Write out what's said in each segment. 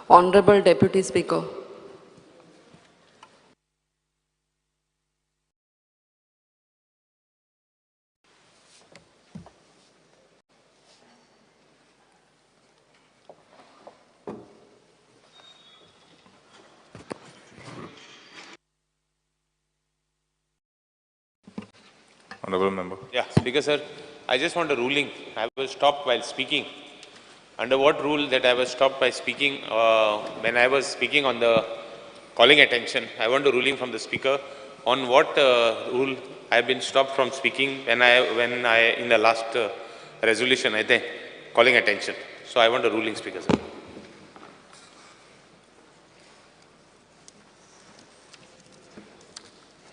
Honorable Deputy Speaker. Honorable member. Yeah, Speaker sir, I just want a ruling. I was stopped while speaking. Under what rule that I was stopped by speaking when I was speaking on the calling attention? I want a ruling from the Speaker on what rule I have been stopped from speaking when I in the last resolution, I think, calling attention. So I want a ruling, Speaker sir.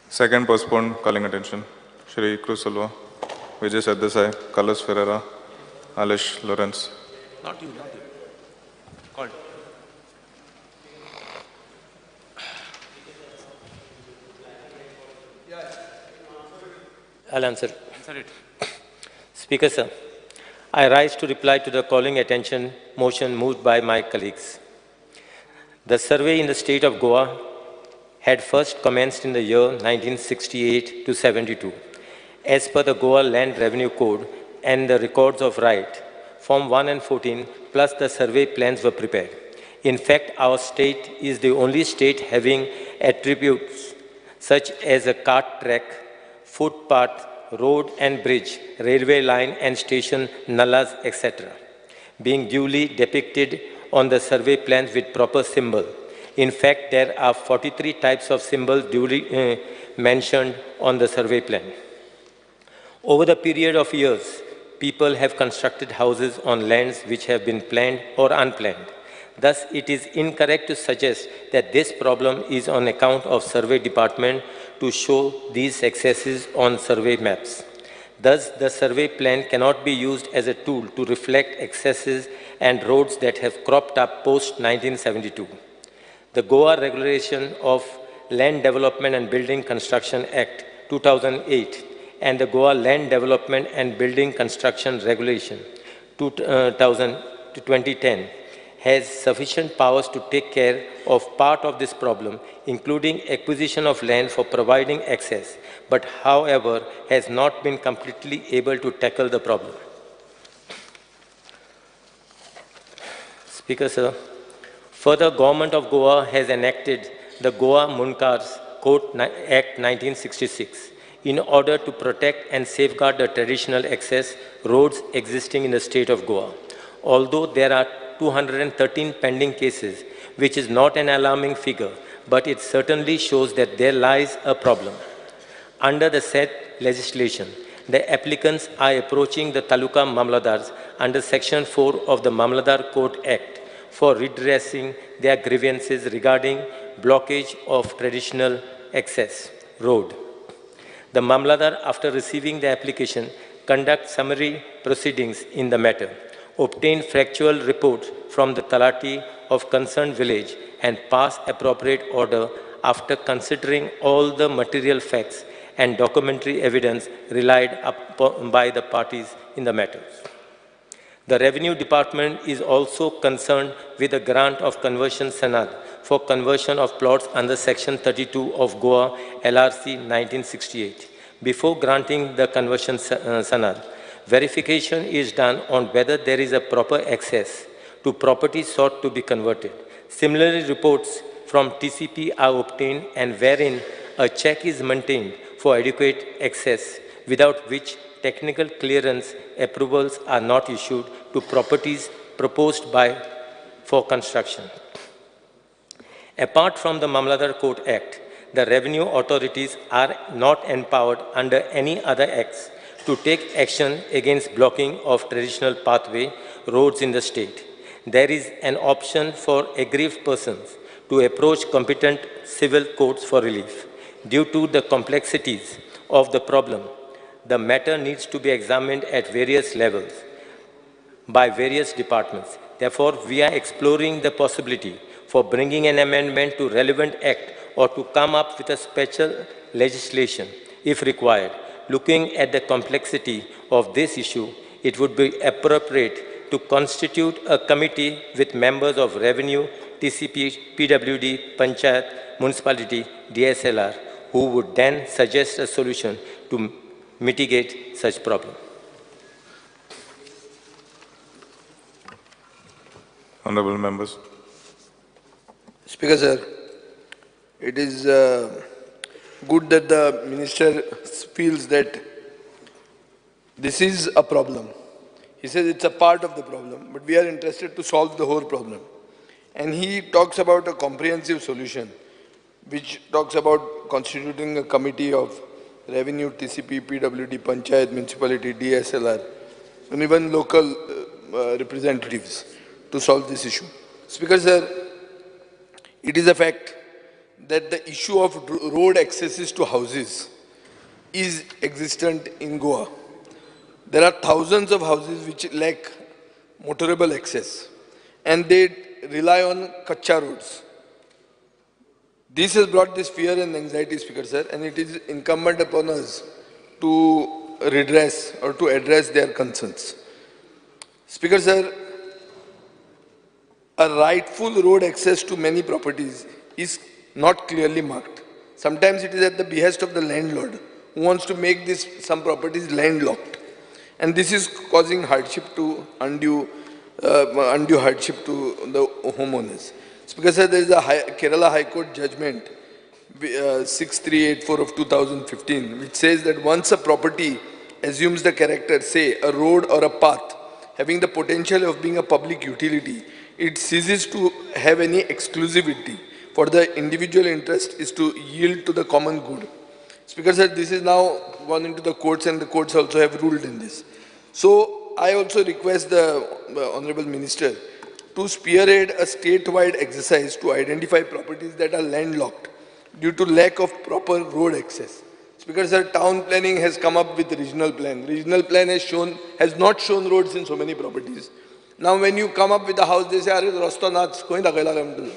Second postponed calling attention. Shri Cruz Silva, Vijay Sardesai, Carlos Ferreira, Alish Lawrence. Not you, not you. Called. I'll answer. Answer it. Speaker sir, I rise to reply to the calling attention motion moved by my colleagues. The survey in the state of Goa had first commenced in the year 1968 to 72. As per the Goa Land Revenue Code and the records of right, Form 1 and 14 plus the survey plans were prepared. In fact, our state is the only state having attributes such as a cart track, footpath, road and bridge, railway line and station, nallas, etc., being duly depicted on the survey plans with proper symbol. In fact, there are 43 types of symbols duly mentioned on the survey plan. Over the period of years, people have constructed houses on lands which have been planned or unplanned. Thus, it is incorrect to suggest that this problem is on account of survey department to show these excesses on survey maps. Thus, the survey plan cannot be used as a tool to reflect excesses and roads that have cropped up post-1972. The Goa Regulation of Land Development and Building Construction Act 2008 and the Goa Land Development and Building Construction Regulation 2000 to 2010 has sufficient powers to take care of part of this problem, including acquisition of land for providing access, but however has not been completely able to tackle the problem. Speaker sir, further, Government of Goa has enacted the Goa Mundkars Court Act 1966 in order to protect and safeguard the traditional access roads existing in the state of Goa. Although there are 213 pending cases, which is not an alarming figure, but it certainly shows that there lies a problem. Under the said legislation, the applicants are approaching the Taluka Mamladars under Section 4 of the Mamladar Court Act for redressing their grievances regarding blockage of traditional access road. The Mamladar, after receiving the application, conduct summary proceedings in the matter, obtain factual reports from the Talati of concerned village, and pass appropriate order after considering all the material facts and documentary evidence relied upon by the parties in the matter. The Revenue Department is also concerned with the grant of conversion sanad for conversion of plots under Section 32 of Goa LRC 1968. Before granting the conversion sanad, verification is done on whether there is a proper access to property sought to be converted. Similarly, reports from TCP are obtained and wherein a check is maintained for adequate access, without which technical clearance approvals are not issued to properties proposed for construction. Apart from the Mamladar Court Act, the revenue authorities are not empowered under any other acts to take action against blocking of traditional pathway roads in the state. There is an option for aggrieved persons to approach competent civil courts for relief. Due to the complexities of the problem, the matter needs to be examined at various levels by various departments. Therefore, we are exploring the possibility for bringing an amendment to relevant act or to come up with a special legislation if required. Looking at the complexity of this issue, it would be appropriate to constitute a committee with members of revenue, TCP, PWD, Panchayat, Municipality, DSLR, who would then suggest a solution to mitigate such problem. Honorable members. Speaker sir, it is good that the minister feels that this is a problem. He says it's a part of the problem, but we are interested to solve the whole problem. And he talks about a comprehensive solution, which talks about constituting a committee of revenue, TCP, PWD, Panchayat, municipality, DSLR, and even local representatives to solve this issue. Speaker sir, it is a fact that the issue of road accesses to houses is existent in Goa. There are thousands of houses which lack motorable access, and they rely on kacha roads. This has brought this fear and anxiety, Speaker sir, and it is incumbent upon us to redress or to address their concerns. Speaker sir, a rightful road access to many properties is not clearly marked. Sometimes it is at the behest of the landlord who wants to make this some properties landlocked. And this is causing hardship to undue hardship to the homeowners. Speaker sir, there is a Kerala High Court judgment 6384 of 2015, which says that once a property assumes the character, say a road or a path, having the potential of being a public utility, it ceases to have any exclusivity, for the individual interest is to yield to the common good. Speaker sir, this is now gone into the courts, and the courts also have ruled in this. So I also request the Honorable Minister to spearhead a statewide exercise to identify properties that are landlocked due to lack of proper road access. Speaker sir, town planning has come up with regional plan. Regional plan has not shown roads in so many properties. Now when you come up with a house, they say, "Arey, rasto naach, koi dakhaila kam tujo."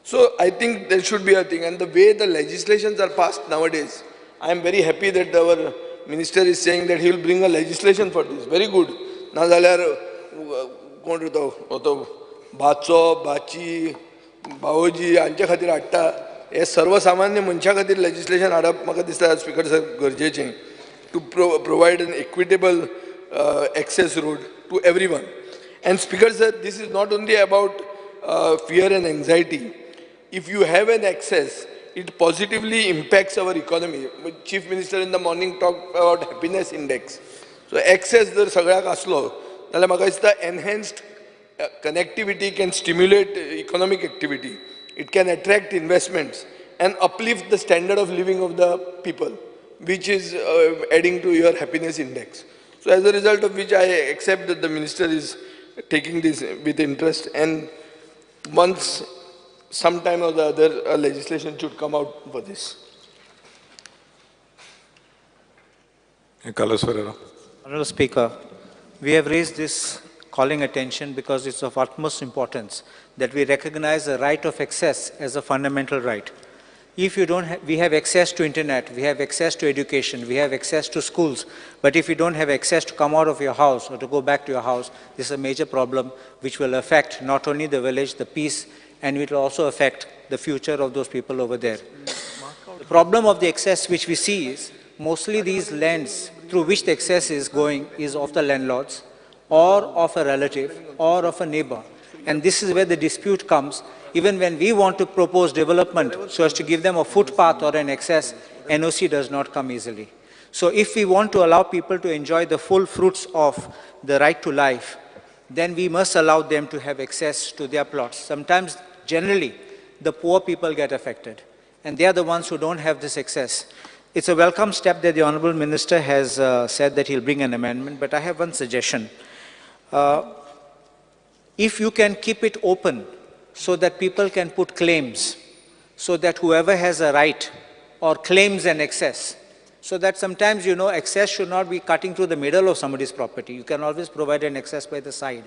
So I think there should be a thing, and the way the legislations are passed nowadays, I am very happy that our minister is saying that he will bring a legislation for this. Very good. Na जाल्यार कोण रे तो भाचो, भाची, भावोजी हांचे खातीर हाडटा. हे सर्वसामान्य मनशा खातीर लेजिस्लेशन हाडप म्हाका दिसता स्पीकर सर गरजेचें, to provide an equitable access road to everyone. And Speaker sir, this is not only about fear and anxiety. If you have an access, it positively impacts our economy. Chief Minister in the morning talked about happiness index. So access जर सगळ्याक आसलो जाल्यार म्हाका दिसता enhanced connectivity can stimulate economic activity. It can attract investments and uplift the standard of living of the people, which is adding to your happiness index. So as a result of which, I accept that the minister is taking this with interest, and once sometime or the other a legislation should come out for this. Carlos Ferreira. Honorable Speaker, we have raised this calling attention because it's of utmost importance that we recognize the right of access as a fundamental right. If you don't we have access to internet, we have access to education, we have access to schools, but if you don't have access to come out of your house or to go back to your house, this is a major problem which will affect not only the village, the peace, and it will also affect the future of those people over there. The problem of the access which we see is mostly these lands through which the access is going is of the landlords or of a relative or of a neighbor. And this is where the dispute comes. Even when we want to propose development so as to give them a footpath or an access, NOC does not come easily. So if we want to allow people to enjoy the full fruits of the right to life, then we must allow them to have access to their plots. Sometimes, generally, the poor people get affected, and they are the ones who don't have this access. It's a welcome step that the Honorable Minister has said that he'll bring an amendment, but I have one suggestion. If you can keep it open so that people can put claims, so that whoever has a right or claims an access, so that sometimes, you know, access should not be cutting through the middle of somebody's property. You can always provide an access by the side.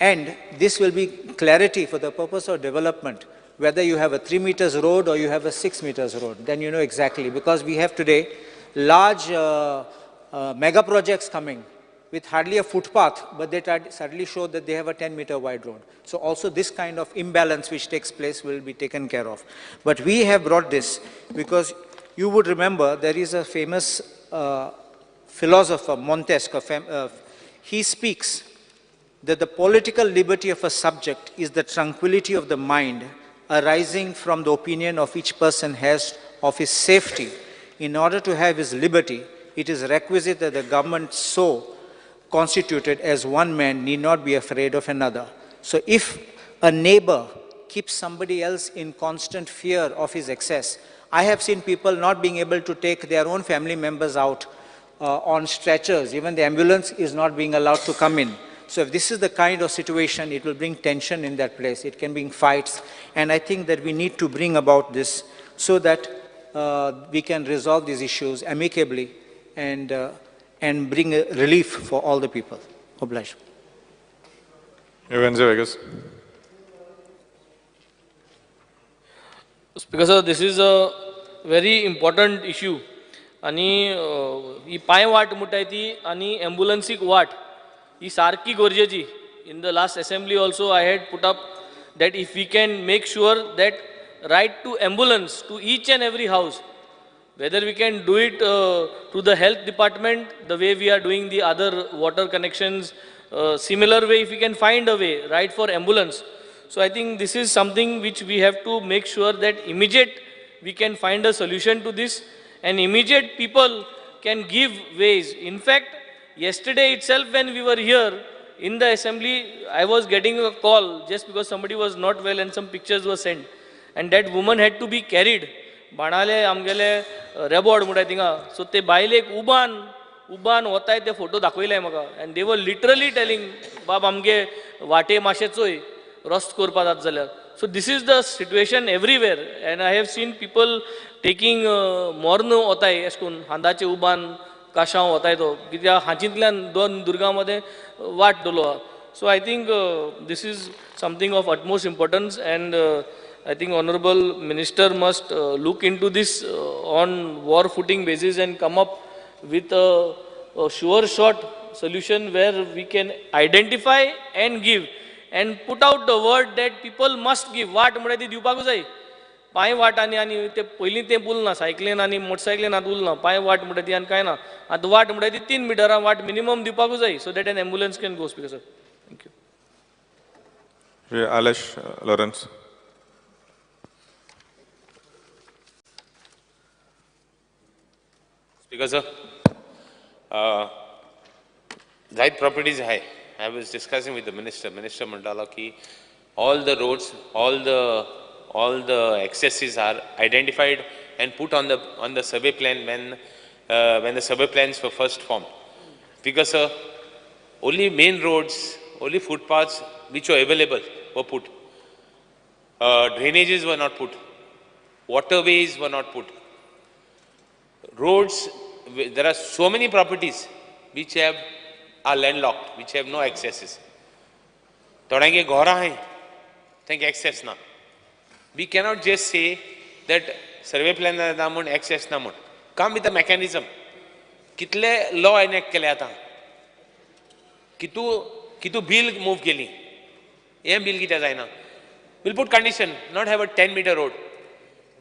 And this will be clarity for the purpose of development, whether you have a 3 meters road or you have a 6 meters road, then you know exactly. Because we have today large mega projects coming. with hardly a footpath, but they suddenly show that they have a 10-meter wide road. So also this kind of imbalance which takes place will be taken care of. But we have brought this because you would remember there is a famous philosopher, Montesquieu, he speaks that the political liberty of a subject is the tranquility of the mind arising from the opinion of each person has of his safety. In order to have his liberty, it is requisite that the government so constituted as one man need not be afraid of another. So if a neighbor keeps somebody else in constant fear of his excess, I have seen people not being able to take their own family members out on stretchers. Even the ambulance is not being allowed to come in. So if this is the kind of situation, it will bring tension in that place. It can bring fights. And I think that we need to bring about this so that we can resolve these issues amicably and bring a relief for all the people. Obliged. Vegas. Speaker sir, this is a very important issue. आणि ही पांय वाट म्हणटाय ती आनी एम्बुलन्सीक वाट ही सारकी गरजेची. In the last assembly also I had put up that if we can make sure that right to ambulance to each and every house, whether we can do it to the health department the way we are doing the other water connections, similar way if we can find a way, right for ambulance. So I think this is something which we have to make sure that immediate we can find a solution to this and immediate people can give ways. In fact, yesterday itself when we were here in the assembly, I was getting a call just because somebody was not well and some pictures were sent. And that woman had to be carried. बाणाले आमगेले रेबोड म्हणटाय थिंगा, so ते बायलेक उबान उबान वताय ते photo दाखयले म्हाका. And they were literally telling, बाब आमगे वाटे मातशें चोय रस्तो करपा जाता जाल्यार. So this is the situation everywhere and I have seen people taking मोर्न वताय अशें करून हांदाचे उबान काशांव वताय तो कित्याक हांचींतल्यान दोन दुर्गा मदें वाट दवरलो आहा. So I think this is something of utmost importance and I think Honorable Minister must look into this on war footing basis and come up with a sure shot solution where we can identify and give and put out the word that people must give. वाट म्हळ्यार ती दिवपाकूच जाय. पांय वाट आनी आनी ते पयलीं तें उरना, सायकलीन आनी मोटरसायकलीन आतां उरना. पांय वाट म्हणटा ती आनी कांय ना. आतां वाट म्हणटा ती 3 मिटरां वाट मिनिमम दिवपाकूच जाय so that an ambulance can go. Speaker sir, thank you. Shri Alesh Lawrence. Speaker sir, right properties high. I was discussing with the minister, Minister Mandala, ki all the roads, all the accesses are identified and put on the survey plan when the survey plans were first formed. Because sir, only main roads, only footpaths which were available were put. Drainages were not put. Waterways were not put. Roads, there are so many properties which are landlocked, which have no accesses. थोड्यांगे घरां आहाय, तांकां access ना. We cannot just say that survey plan ना म्हूण access ना म्हूण. Come with a mechanism. कितले law enact केले आतां, कितू bill move केली, हें bill कित्याक जायना. We'll put condition, not have a 10-meter road,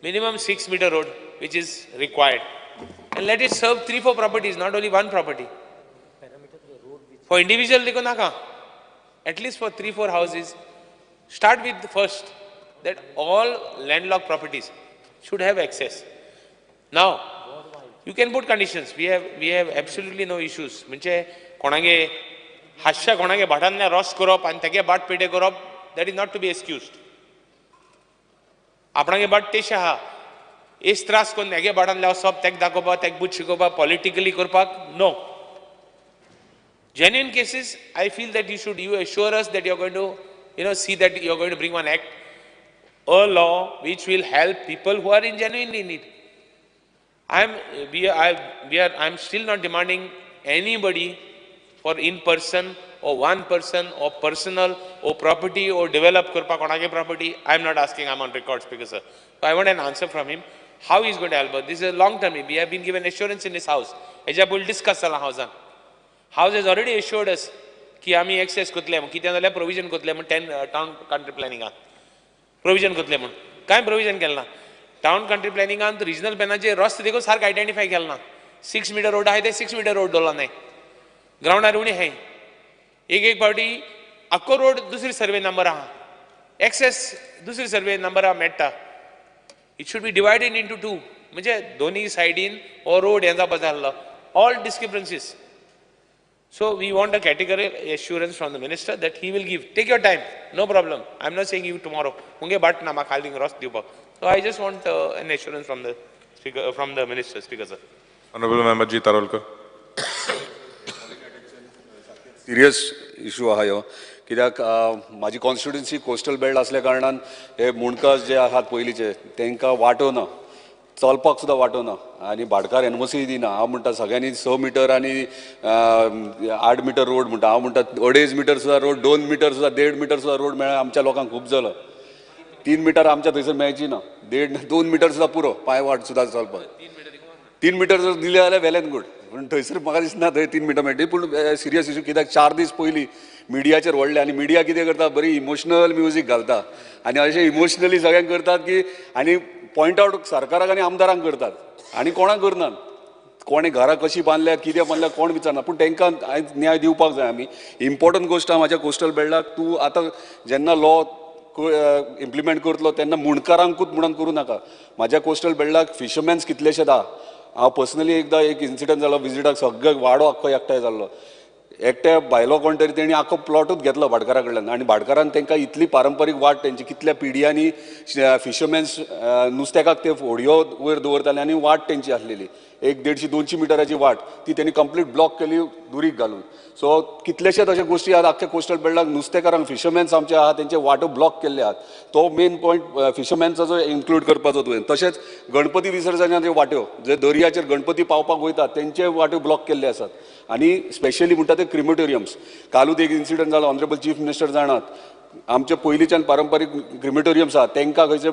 minimum 6-meter road which is required. And let it serve 3-4 properties, not only one property. For individual, देखो नाका, at least for 3-4 houses, start with the first, that all landlocked properties should have access. Now, you can put conditions. We have absolutely no issues. म्हणजे कोणागे हास्य कोणागे भाटांतल्यान रोस करप आनी तेगे बाट पेटे करप, that is not to be excused. आपणागे बाट तेशे आहा, एस त्रास करून हेगे भाटांतल्यान वचप, तेक दाखोवपाक, तेक बूथ शिकोवपाक, पॉलिटिकली करपाक, no. Genuine cases, I feel that you assure us that you are going to, see that you are going to bring one act, a law which will help people who are in genuinely need. I'm still not demanding anybody for in person or one person or personal or property or develop karpa konage property. I'm not asking, I'm on record, Speaker sir. So I want an answer from him, how he is going to help us. This is a long term. We have been given assurance in this house. Ejab will discuss ala house. House has already assured us की आमी access करतले म्हूण, कितें जाल्यार provision करतले म्हूण, ten town country प्लॅनिंगान provision करतले म्हूण. कांय प्रोविजन केलें ना. टावन कंट्री प्लॅनिंगान रिजनल प्लॅनाचे रस्ते देखून सारके आयडेंटिफाय केलें ना. 6 मिटर रोड आहाय ते 6 मिटर रोड दवरला नाय, ग्रावंडार उणी आहाय. एक एक फावटी आख्खो रोड दुसरी सर्वे नंबर आहा, एक्सेस दुसरी सर्वे नंबर आहा मेळटा. It should be divided into two, म्हणजे दोन्ही सायडीन हो रोड हें जावपा जाय आसलो. All discrepancies. So we want a categorical assurance from the minister that he will give. Take your time, no problem. I am not saying you tomorrow. मुगे बाट ना म्हाका हालीं रोस दिवपाक. So I just want an assurance from the speaker, from the minister, speaker sir. Honourable member G Tarolkar. Serious issue आहा ह्यो, कित्याक म्हाजी कॉन्स्टिट्युन्सी कोस्टल बेल्ट आसल्या कारणान हे मुंडकास जे आहात पयलींचे तांकां वाटो ना, चलपाक सुद्दां वाटो ना आनी भाटकार एनओसी दिना. हांव म्हणटा सगळ्यांनी 6 मिटर आनी 8 मिटर रोड म्हणटा, हांव म्हणटा 2.5 मिटर सुद्दां रोड, 2 मिटर सुद्दां, 1.5 मिटर सुद्दां रोड मेळ्ळ्यार आमच्या लोकांक खूब जालो. 3 मिटर आमच्या थंयसर मेळची ना, 1.5 2 मिटर सुद्दां पुरो पांय वाट सुद्दां चलपाक. 3 मिटर जर दिले जाल्यार वेल एंड गुड, पूण थंयसर म्हाका दिसना थंय 3 मिटर मेळटली. पूण सिरियस इशू कित्याक 4 दीस पयलीं मिडियाचेर व्हडले आनी मिडिया कितें करता, बरी इमोशनल म्युजीक घालता आनी अशें इमोशनली सगळ्यांक करतात की आनी पॉयंट आवट सरकाराक आनी आमदारांक करतात आनी कोणाक करनात. कोणें घरां कशीं बांदल्या कितें बांदल्या कोण विचारना, पूण तांकां न्याय दिवपाक जाय आमी. इम्पॉर्टंट गोश्ट आहा म्हाज्या कोस्टल बेल्टाक, तूं आतां जेन्ना लॉ इम्प्लिमेंट करतलो तेन्ना मुंडकारांकूच म्हणून करूं नाका. म्हाज्या कोस्टल बेल्टाक फिशरमॅन्स कितलेशेच आहा. हांव पर्सनली एकदां एक इन्सिडंट जालो विजिटाक, सगळे वाडो आख्खो एकठांय जाल्लो, एकट्या भायलो कोण तरी तेणी आख्खो प्लॉटूच घेतलो भाटकारा कडल्यान आनी भाटकारान तांकां इतली पारंपारीक वाट तेंची, कितल्या पिढयांनी फिशरमॅन्स नुस्त्याकाक ते होडयो वयर दवरताले आनी वाट तेंची आसलेली एक 150-200 मिटराची वाट, ती तेणी कंप्लीट ब्लॉक केली दुरीक घालून. सो कितलेशेच अशे गोश्टी आहात आख्ख्या कोस्टल बेल्टाक नुस्तेकारांक, फिशरमॅन्स आमचे आहा तेंचे वाटो ब्लॉक केल्ले आहात. तो मेन पॉयंट फिशरमॅन्साचो जो इन्क्लूड करपाचो तुवें. तशेंच गणपती विसर्जनाचे वाट्यो जे दर्याचेर गणपती पावपाक वयतात तेंचे वाट्यो ब्लॉक केल्ले आसात. आनी स्पेशली म्हणटा ते क्रिमेटोरियम्स. कालूच एक इन्सिडंट जालो, ऑनरेबल चीफ मिनिस्टर जाणात, आमचे पयलींच्यान पारंपारीक क्रिमेटोरियम्स आहात तांकां खंयचे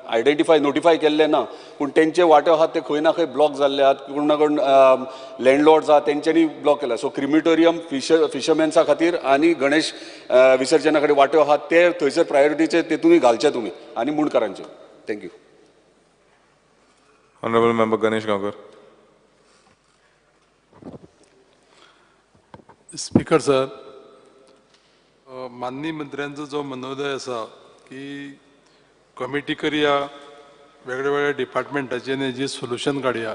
आयडेंटिफाय नोटिफाय केल्ले ना, पूण तेंचे वांटे आहात ते खंय ना खंय ब्लॉक जाल्ले आहात, कोण ना कोण लँडलॉर्ड्स आहात तेंच्यांनी ब्लॉक केला. सो क्रिमेटोरियम फिशरमॅन्सा खातीर आनी गणेश विसर्जना खातीर वांट्यो आहात ते थंयसर प्रायोरिटीचे तेतूनय घालचे तुमी आनी मुंडकारांचे. Thank you. Honourable member Ganesh Gaonkar. Speaker sir, माननीय मंत्र्यांचो जो मनोदय आसा की कमिटी करया, वेगळे वेगळे डिपार्टमेंटाचे आनी हेजेर सोल्युशन काडया,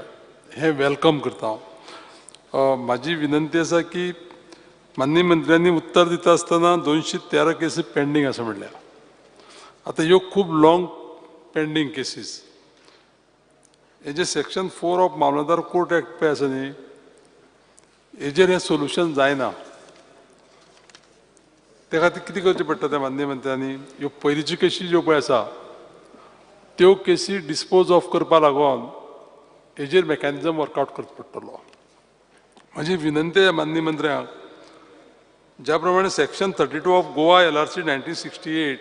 हें welcome करता हांव. म्हाजी विनंती आसा की माननीय मंत्र्यांनी उत्तर दिता आसतना 213 केसी पेंडींग आसा म्हणल्या. आतां ह्यो खूब लाँग पेंडींग केसीस. हेजे section 4 of Mamlatdar court act पळय आसा न्ही, हेजेर हें सोल्युशन जायना. ते खातीर कितें करचें पडटा तें माननीय मंत्र्यांनी ह्यो पयलींच्यो केशी ज्यो पळय आसा त्यो केसी डिस्पोज ऑफ करपा लागून हेजेर मॅकॅनिजम वर्कआवट करचो पडटलो. म्हजी विनंती आहे माननीय मंत्र्यांक, ज्या प्रमाणे section 32 of Goa LRC 1968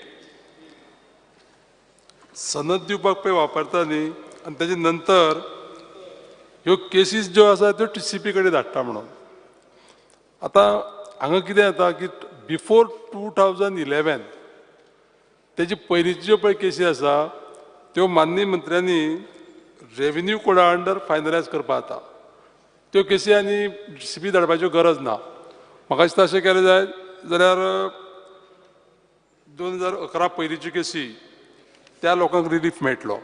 सनद दिवपाक पळय वापरता न्ही, आनी तेजे नंतर ह्यो केसीस ज्यो आसा त्यो TCP कडेन धाडटा म्हणून. आतां हांगा कितें जाता की बिफोर 2011 तेजी पयलींच्यो ज्यो पळय केसी आसा त्यो माननीय मंत्र्यांनी रेव्हेन्यू कोडा अंडर फायनलायज करपाक जाता. त्यो केसी आनी DCP धाडपाच्यो गरज ना. म्हाका दिसता अशें केलें जाय जाल्यार 2011 पयलींच्यो केसी त्या लोकांक रिलीफ मेळटलो.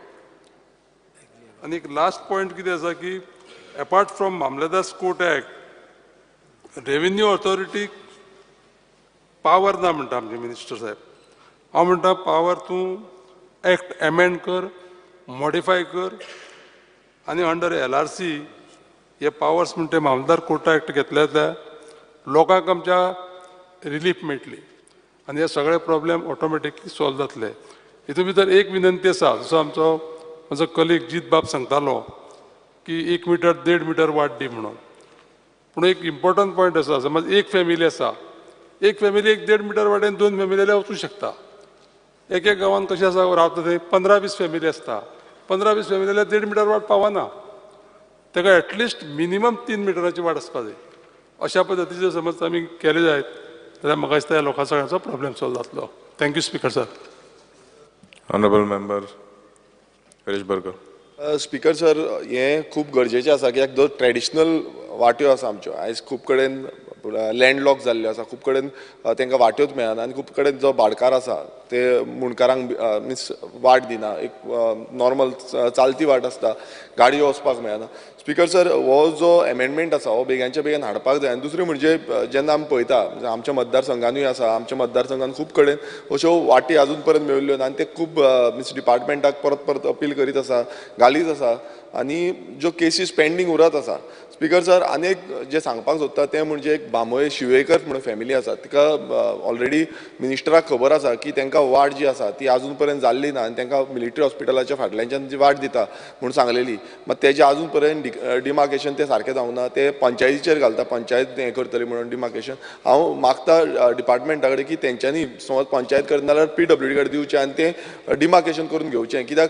आनी एक लास्ट पॉयंट कितें आसा की apart from Mamlatdar's court act revenue ऑथॉरिटीक power ना म्हणटा आमचे मिनिस्टर साहेब. हांव म्हणटा पावर तूं एक्ट एमेंड कर, मॉडिफाय कर आनी अंडर LRC हे पावर्स म्हणटे मामलेदार कोर्ट एक्ट घेतले जाल्यार लोकांक आमच्या रिलीफ मेळटली आनी हे सगळे प्रॉब्लेम ऑटोमॅटिकली सॉल्व जातले. हितून भितर एक विनंती आसा, जसो आमचो म्हजो कलीग जीत बाब सांगतालो की 1 मिटर 1.5 मिटर वाट दी म्हणून. पूण एक इम्पॉर्टंट पॉयंट आसा, समज एक फॅमिली आसा, एक फॅमिली 1-1.5 मिटर वाटेन 2 फॅमिली जाल्यार वचूं शकता. एक एक गांवांत कशें आसा रावता थंय 15-20 फॅमिली आसता, 15-20 फॅमिली जाल्यार 1.5 मिटर वाट पावना, ताका एटलिस्ट मिनिमम 3 मिटराची वाट आसपा जाय. अशा पद्दतीचे समज आमी केले जायत जाल्यार म्हाका दिसता ह्या लोकां सगळ्यांचो प्रॉब्लेम सॉल्व जातलो. Thank you speaker sir. Honourable member Viresh Borkar. Speaker sir, हें खूब गरजेचें आसा कित्याक जो ट्रेडिशनल वाट्यो आसा आमच्यो आयज खूब कडेन लँडलॉक जाल्ल्यो आसा, खूब कडेन तांकां वाट्योच मेळना आनी खूब कडेन जो भाडकार आसा ते मुंडकारांक मिन्स वाट दिना, एक नॉर्मल चालती वाट आसता, गाडयो वचपाक मेळना. स्पीकर सर, हो जो एमेंडमेंट आसा हो बेगानच्या बेगीन हाडपाक जाय. आनी दुसरें म्हणजे जेन्ना आमी पळयता आमच्या मतदारसंघानूय आसा, आमच्या मतदारसंघान खूब कडेन अश्यो वाटी अजून पर्यंत मेळिल्ल्यो ना आनी ते खूब मिन्स डिपार्टमेंटाक परत परत अपील करीत आसा, घालीत आसा आनी ज्यो केसीस पेंडींग उरत आसा. स्पीकर सर, आनी एक जें सांगपाक सोदता तें म्हणजे एक बांबोळे शिवेकर म्हणून फॅमिली आसा, तिका ऑलरेडी मिनिस्टराक खबर आसा की तांकां वाट जी आसा ती आजून पर्यंत जाल्ली ना आनी तांकां मिलिटरी हॉस्पिटलाच्या फाटल्यानच्यान जी वाट दिता म्हूण सांगलेली, मात तेजें आजून पर्यंत डिमार्केशन तें सारकें जावंक ना, ते पंचायतीचेर घालता, पंचायत हें करतली म्हणून डिमार्केशन. हांव मागता डिपार्टमेंटा कडेन की तेंच्यांनी समज पंचायत करना जाल्यार पीडब्ल्यूडी कडेन दिवचें आनी तें डिमार्केशन करून घेवचें, कित्याक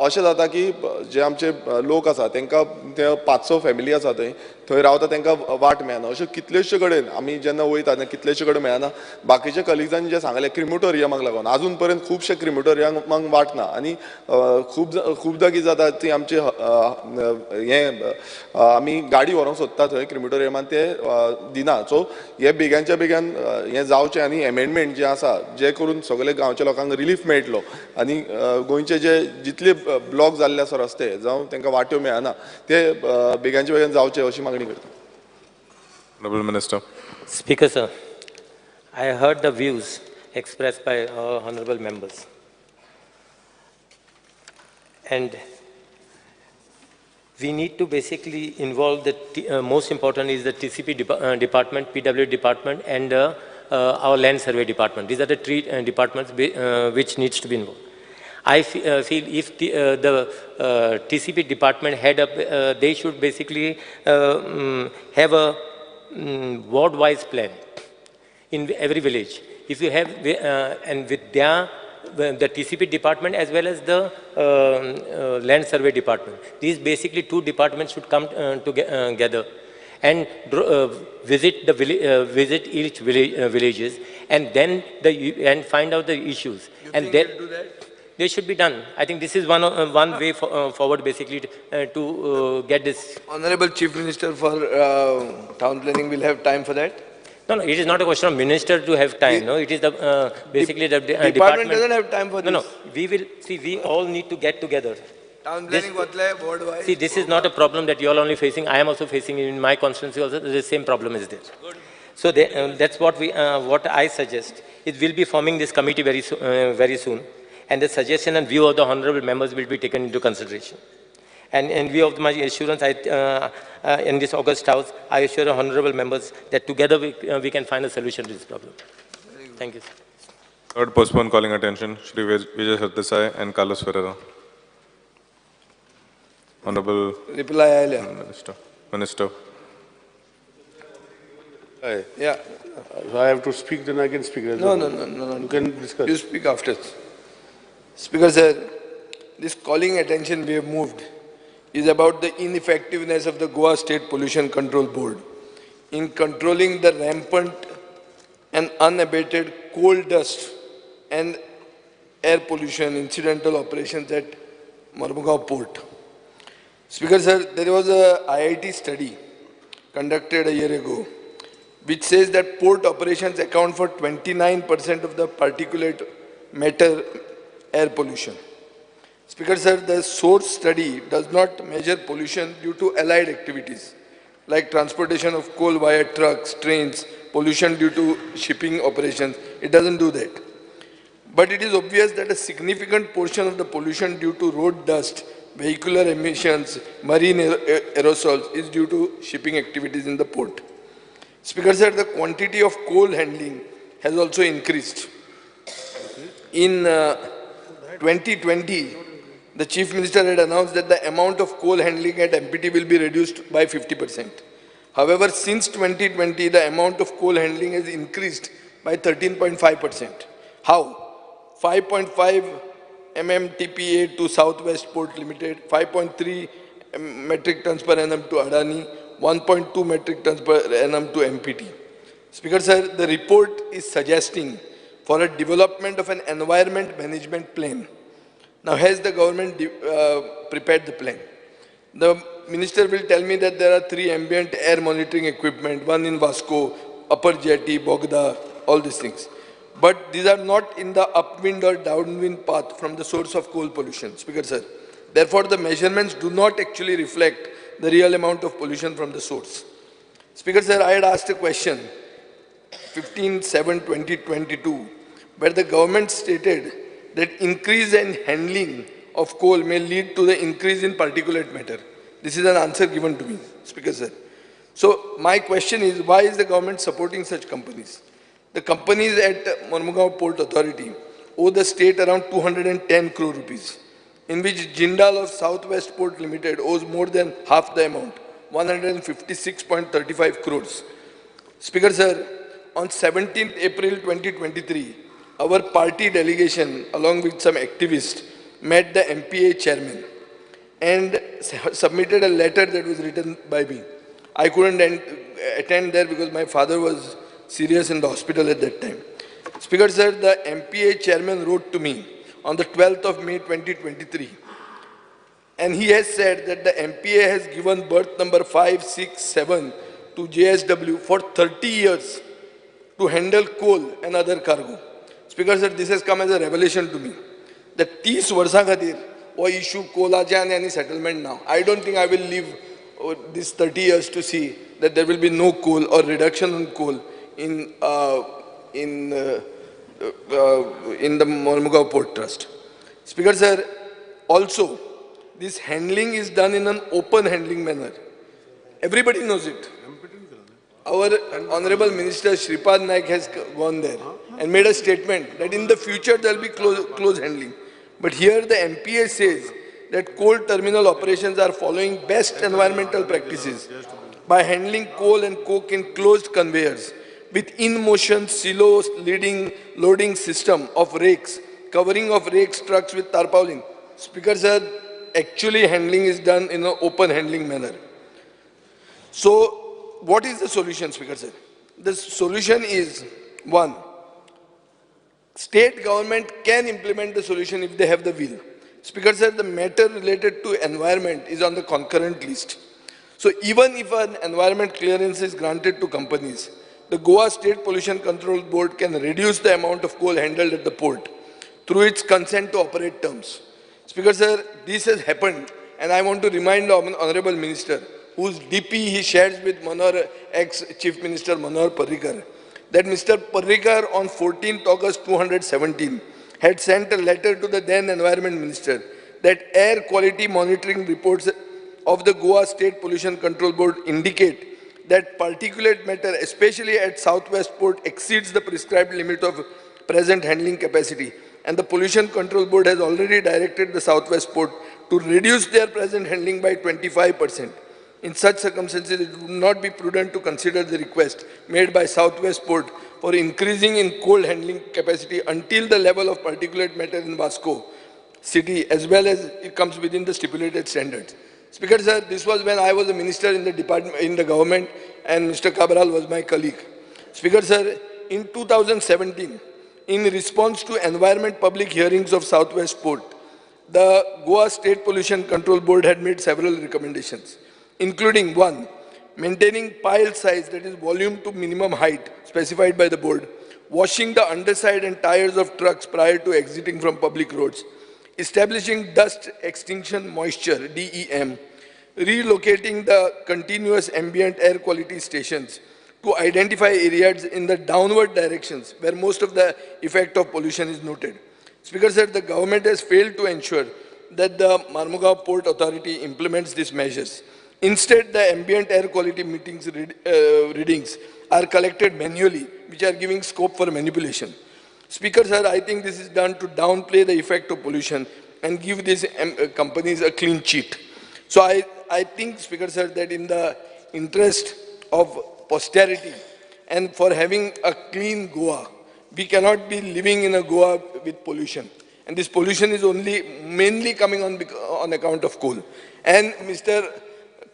अशें जाता की जे आमचे लोक आसा तांकां ते 5-6 फॅमिली आसा थंय थंय रावता तांकां वाट मेळना. अश्यो कितलेश्यो कडेन आमी जेन्ना वयता तेन्ना कितलेश्यो कडेन मेळना. बाकीच्या कलिग्जांनी जें सांगलें क्रिमोटोरियमाक लागून आजून पर्यंत खुबशे क्रिमोटोरियमाक वाट ना आनी खुबदां कितें जाता ती आमची हें आमी गाडी व्हरूंक सोदता थंय क्रिमोटोरियमान ते दिना. सो हे बेगानच्या बेगान हें जावचें आनी एमेंडमेंट जें आसा जें करून सगळे गांवच्या लोकांक रिलीफ मेळटलो आनी गोंयचे जे जितले ब्लॉक जाल्ले आसा रस्ते जावं तांकां वाट्यो मेळना ते बेगानच्या बेगान जावचे अशी मागणी करता. Honorable Minister. Speaker sir, I heard the views expressed by our honorable members, and we need to basically involve the most important is the TCP department, PW department, and our land survey department. These are the three departments which needs to be involved. I feel if the TCP department head up, they should basically have a ward-wise plan in every village. If you have, and with their, the TCP department as well as the land survey department, these basically two departments should come together and visit the visit each villages, and then and find out the issues. You and think then they'll do that? They should be done. I think this is one way forward, basically, to get this. Honorable Chief Minister for Town Planning will have time for that? No, no, it is not a question of minister to have time. No, it is the basically the department doesn't have time for this. No, no, we will see. We all need to get together. Town planning, ward-wise. See, this is not a problem that you all only facing. I am also facing in my constituency also. The same problem is there. Good. So they, that's what we, what I suggest. It will be forming this committee very very soon, and the suggestion and view of the honorable members will be taken into consideration. And in view of my assurance, in this august house, I assure the honorable members that together we can find a solution to this problem. Thank you, sir. Third postpone calling attention, Shri Vijay Sardesai and Carlos Ferreira. Honorable Reply, Minister. Minister. Yeah. So I have to speak, then I can speak. No, no, no, no, no. You can discuss. You speak after. Speaker sir, this calling attention we have moved is about the ineffectiveness of the Goa State Pollution Control Board in controlling the rampant and unabated coal dust and air pollution incidental operations at Mormugao Port. Speaker sir, there was a IIT study conducted a year ago which says that port operations account for 29% of the particulate matter air pollution. Speaker sir, the source study does not measure pollution due to allied activities like transportation of coal via trucks, trains, pollution due to shipping operations. It doesn't do that. But it is obvious that a significant portion of the pollution due to road dust, vehicular emissions, marine aerosols is due to shipping activities in the port. Speaker sir, the quantity of coal handling has also increased. In 2020, the Chief Minister had announced that the amount of coal handling at MPT will be reduced by 50%. However, since 2020, the amount of coal handling has increased by 13.5%. How? 5.5 MMTPA to Southwest Port Limited, 5.3 metric tons per annum to Adani, 1.2 metric tons per annum to MPT. Speaker sir, the report is suggesting for a development of an environment management plan. Now, has the government prepared the plan? The minister will tell me that there are 3 ambient air monitoring equipment, one in Vasco, Upper Jetty, Bogda, all these things. But these are not in the upwind or downwind path from the source of coal pollution, Speaker sir. Therefore, the measurements do not actually reflect the real amount of pollution from the source. Speaker sir, I had asked a question, 15/7/2022, where the government stated that increase in handling of coal may lead to the increase in particulate matter. This is an answer given to me, Speaker sir. So my question is, why is the government supporting such companies? The companies at Mormugao Port Authority owe the state around 210 crore rupees, in which Jindal of Southwest Port Limited owes more than half the amount, 156.35 crores. Speaker sir, on 17th April 2023, our party delegation, along with some activists, met the MPA chairman and submitted a letter that was written by me. I couldn't attend there because my father was serious in the hospital at that time. Speaker sir, the MPA chairman wrote to me on the 12th of May 2023, and he has said that the MPA has given berth number 5, 6, 7 to JSW for 30 years to handle coal and other cargo. Speaker sir, this has come as a revelation to me. That 30 वर्सां खातीर हो issue कोलाचे आनी आनी settlement now. I don't think I will live this 30 years to see that there will be no coal or reduction in coal in the Mormugao Port Trust. Speaker sir, also this handling is done in an open handling manner. Everybody knows it. Our Honorable Minister Shripad Naik has gone there and made a statement that in the future there will be close handling. But here the MPA says that coal terminal operations are following best environmental practices by handling coal and coke in closed conveyors with in-motion silo loading system of rakes, covering of rakes trucks with tarpaulin. Speaker sir, actually handling is done in an open handling manner. So, what is the solution, Speaker sir? The solution is, one, state government can implement the solution if they have the will. Speaker sir, the matter related to environment is on the concurrent list. So even if an environment clearance is granted to companies, the Goa State Pollution Control Board can reduce the amount of coal handled at the port through its consent to operate terms. Speaker sir, this has happened, and I want to remind the Honorable Minister, whose DP he shares with Manohar, ex-Chief Minister Manohar Parrikar, that Mr. Parrikar on 14th August 2017 had sent a letter to the then Environment Minister that air quality monitoring reports of the Goa State Pollution Control Board indicate that particulate matter, especially at Southwest Port, exceeds the prescribed limit of present handling capacity, and the Pollution Control Board has already directed the Southwest Port to reduce their present handling by 25%. In such circumstances, it would not be prudent to consider the request made by Southwest Port for increasing in coal handling capacity until the level of particulate matter in Vasco city as well as it comes within the stipulated standards. Speaker sir, this was when I was a minister in the department, in the government, and Mr. Cabral was my colleague. Speaker sir, in 2017, in response to environment public hearings of Southwest Port, the Goa State Pollution Control Board had made several recommendations, including 1, maintaining pile size, that is volume to minimum height specified by the board, washing the underside and tires of trucks prior to exiting from public roads, establishing dust extinction moisture, DEM, relocating the continuous ambient air quality stations to identify areas in the downward directions where most of the effect of pollution is noted. Speaker sir, the government has failed to ensure that the Mormugao Port Authority implements these measures. Instead, the ambient air quality meetings readings are collected manually, which are giving scope for manipulation. Speaker sir, I think this is done to downplay the effect of pollution and give these companies a clean sheet. So I think, Speaker sir, that in the interest of posterity and for having a clean Goa, we cannot be living in a Goa with pollution. And this pollution is only mainly coming on account of coal. And Mr.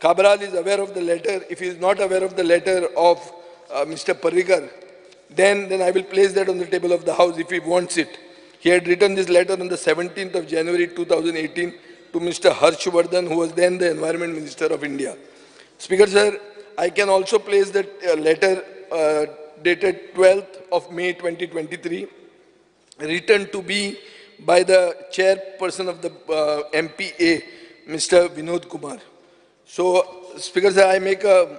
Cabral is aware of the letter. If he is not aware of the letter of Mr. Parrikar, then I will place that on the table of the House if he wants it. He had written this letter on the 17th of January 2018 to Mr. Harshvardhan, who was then the Environment Minister of India. Speaker sir, I can also place that letter dated 12th of May 2023, written to be by the chairperson of the MPA, Mr. Vinod Kumar. So, Speaker sir, I make a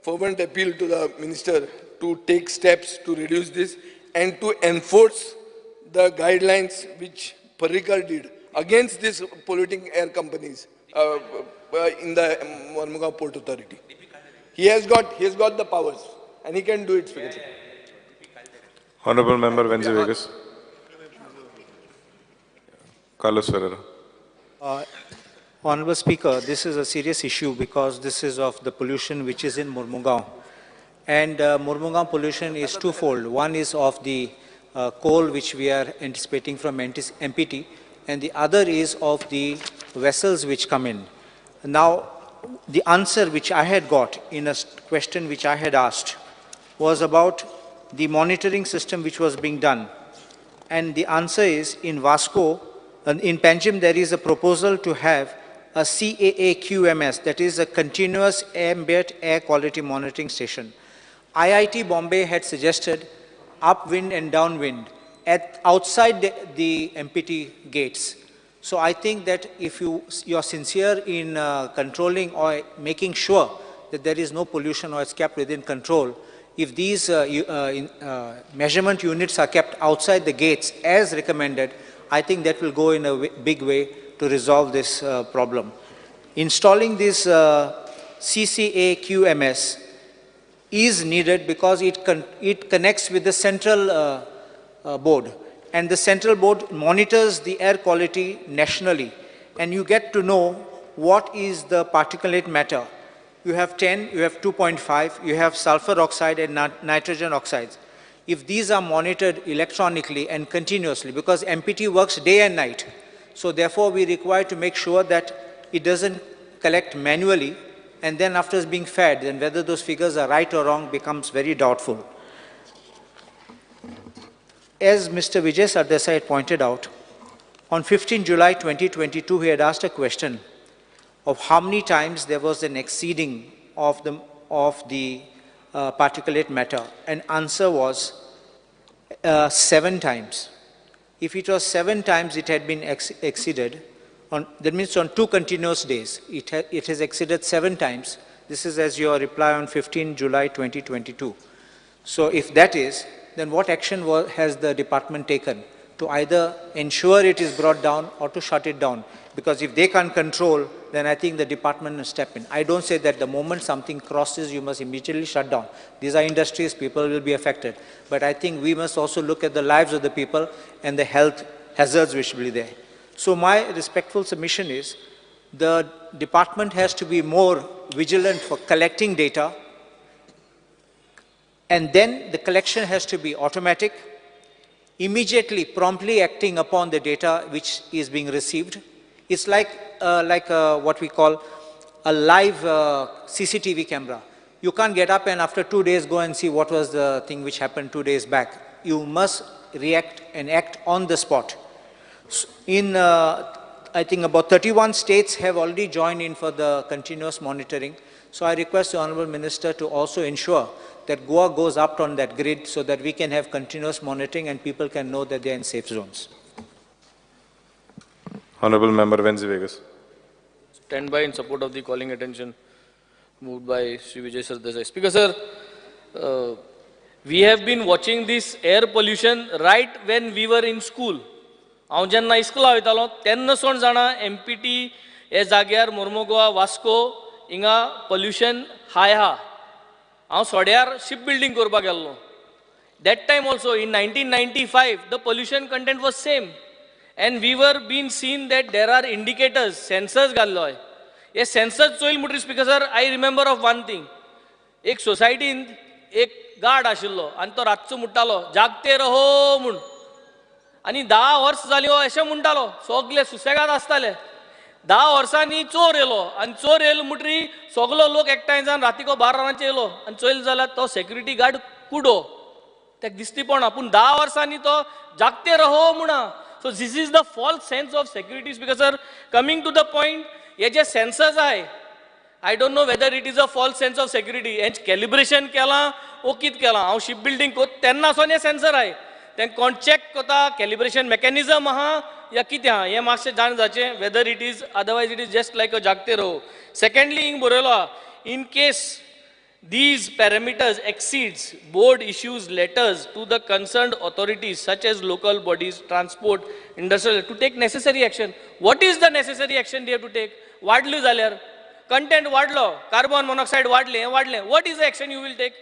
fervent appeal to the minister to take steps to reduce this and to enforce the guidelines which Parrikar did against these polluting air companies in the Mormugao Port Authority. He has got the powers and he can do it, Speaker sir. Honorable Member Venzi Vegas. Carlos Ferreira. Honorable Speaker, this is a serious issue because this is of the pollution which is in Mormugao. And Mormugao pollution is twofold. One is of the coal which we are anticipating from MPT, and the other is of the vessels which come in. Now, the answer which I had got in a question which I had asked was about the monitoring system which was being done. And the answer is in Vasco, in Panjim, there is a proposal to have a CAAQMS, that is a continuous ambient air quality monitoring station. IIT Bombay had suggested upwind and downwind at outside the MPT gates. So I think that if you are sincere in controlling or making sure that there is no pollution or it's kept within control, if these measurement units are kept outside the gates as recommended, I think that will go in a big way to resolve this problem. Installing this CCAQMS is needed because it connects with the central board, and the central board monitors the air quality nationally, and you get to know what is the particulate matter. You have 10, you have 2.5, you have sulfur oxide and nitrogen oxides. If these are monitored electronically and continuously, because MPT works day and night, so therefore we require to make sure that it doesn't collect manually, and then after it's being fed, then whether those figures are right or wrong becomes very doubtful. As Mr. Vijay Sardesai had pointed out, on 15 July 2022, he had asked a question of how many times there was an exceeding of the particulate matter. And answer was 7 times. If it was 7 times it had been exceeded, that means on 2 continuous days, it has exceeded 7 times. This is as your reply on 15 July 2022. So if that is, then what action has the department taken to either ensure it is brought down or to shut it down? Because if they can't control, then I think the department must step in. I don't say that the moment something crosses, you must immediately shut down. These are industries, people will be affected. But I think we must also look at the lives of the people and the health hazards which will be there. So my respectful submission is the department has to be more vigilant for collecting data, and then the collection has to be automatic, immediately, promptly acting upon the data which is being received. It's like what we call a live CCTV camera. You can't get up and after 2 days go and see what was the thing which happened 2 days back. You must react and act on the spot. In, I think about 31 states have already joined in for the continuous monitoring. So I request the Honorable Minister to also ensure that Goa goes up on that grid so that we can have continuous monitoring and people can know that they are in safe zones. Honorable Member Venzi Vegas. Stand by in support of the calling attention moved by Shri Vijay Sardesai. Speaker sir, we have been watching this air pollution right when we were in school. हांव जेन्ना इस्कुला वयतालो तेन्ना सोण जाणा MPT हे जाग्यार मोर्मुगोवा वास्को हिंगा pollution हाय आहा. हांव सोड्यार शिप बिल्डींग करपाक गेल्लो. That time also in 1995 the pollution content was same and we were been seen that there are indicators sensors घाल्लो. हे सेन्सर्स चोयल म्हणटकीर speaker sir I remember of one thing. एक सोसायटीन एक गार्ड आशिल्लो आनी तो रातचो म्हणटालो जागते रहो म्हूण, आनी 10 वर्स जाली हो अशें म्हणटालो, सगळे सुसेगाद आसताले. 10 वर्सांनी चोर येयलो आनी चोर येयलो म्हणटरी सगलो लोक एकठांय जावन रातीको 12 वरांचेर येयलो आनी चोयलो जाल्यार तो सेक्युरिटी गार्ड कुडो, तेका दिसती पडना, पूण 10 वर्सांनी तो जागते रहो म्हणा. So this is the false sense of security. Speaker sir, coming to the point, hey J sensors आहाय, I don't know whether it is a false sense of security. हें कॅलिब्रेशन केलां ओ कितें केलां, हांव शिप बिल्डींग कोत तेन्ना सावन हें सेन्सर आहाय, तें कोण चॅक कोता, कॅलिब्रेशन मॅकॅनिजम आहा या कितें आहा हें मातशें जाण जावचें, whether it is, otherwise it is just like a जागते रहो. सेकंडली हिंग बरयलो आहा, in case these parameters exceeds, board issues letters to the concerned authorities such as local bodies, transport, industrial, to take necessary action. What is the necessary action they have to take? वाडली जाल्यार content वाडलो, carbon monoxide वाडलें, हें वाडलें, what is the action you will take?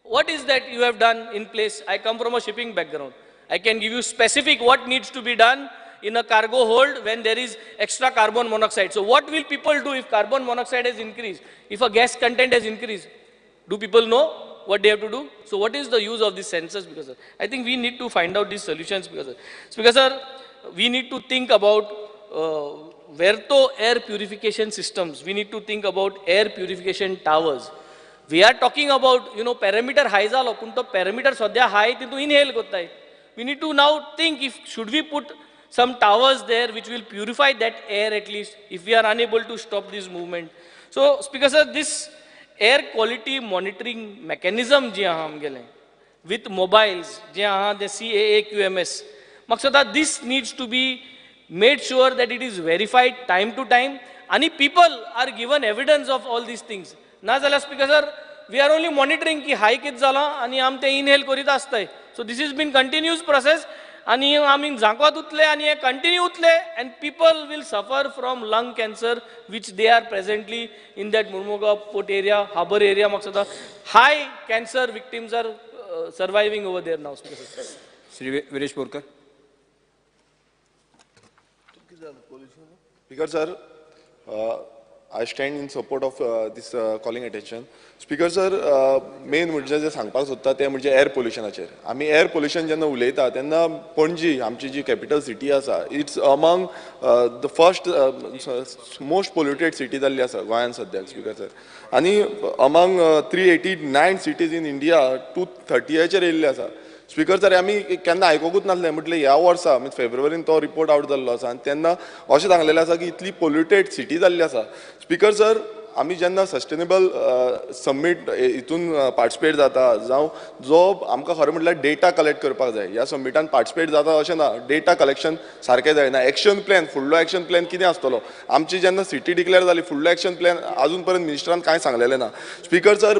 What is that you have done in place? I come from a shipping background. I can give you specific what needs to be done in a cargo hold when there is extra carbon monoxide. So what will people do if carbon monoxide has increased? If a gas content has increased? Do people know what they have to do? So what is the use of these sensors? Because I think we need to find out these solutions. Because, sir, we need to think about Verto air purification systems. We need to think about air purification towers. We are talking about, you know, parameter high zalo, pun to parameter sadhya high tintu inhale kottai. We need to now think if should we put some towers there which will purify that air at least if we are unable to stop this movement. So, Speaker sir, this air quality monitoring mechanism ji aha amgele with mobiles ji aha the CAAQMS, maksada this needs to be made sure that it is verified time to time and people are given evidence of all these things. Na jala Speaker sir, we are only monitoring ki high kit jala ani am te inhale korit astai. So this has been continuous process ani ami zankwat utle ani continue utle and people will suffer from lung cancer which they are presently in that Murmuga port area, harbour area. Maksada high cancer victims are surviving over there now. Speaker sir. Shri Viresh Borkar. Speaker sir, I stand in support of this calling attention. Speaker sir, main म्हणजे जे सांगपाक सोदता तें म्हणजे air पोल्युशनाचेर. आमी air pollution जेन्ना उलयता तेन्ना पणजी आमची जी कॅपिटल सिटी आसा, it's among the first most polluted city जाल्ली आसा गोंयांत सद्याक स्पीकर सर. आनी among 389 cities in India 230 येयल्ले आसा. स्पीकर सर, आमी केन्ना आयकूंकूच नासलें म्हटलें ह्या वर्सा मीन्स फेब्रुवारीन तो रिपोर्ट आवट जाल्लो आसा आनी तेन्ना अशें सांगलेलें आसा की इतली पोल्युटेड सिटी जाल्ली आसा. स्पीकर सर, आमी जेन्ना सस्टेनेबल समीट हितून पार्टिसिपेट जाता जावं जो आमकां खरें म्हटल्यार डेटा कलेक्ट करपाक जाय, ह्या समिटान पार्टिसिपेट जाता अशें ना, डेटा कलेक्शन सारकें जायना. एक्शन प्लॅन, फुडलो एक्शन प्लॅन कितें आसतलो, आमची जेन्ना सिटी डिक्लेअर जाली फुडलो एक्शन प्लॅन आजून पर्यंत मिनिस्टरान कांय सांगलेलें ना. स्पीकर सर,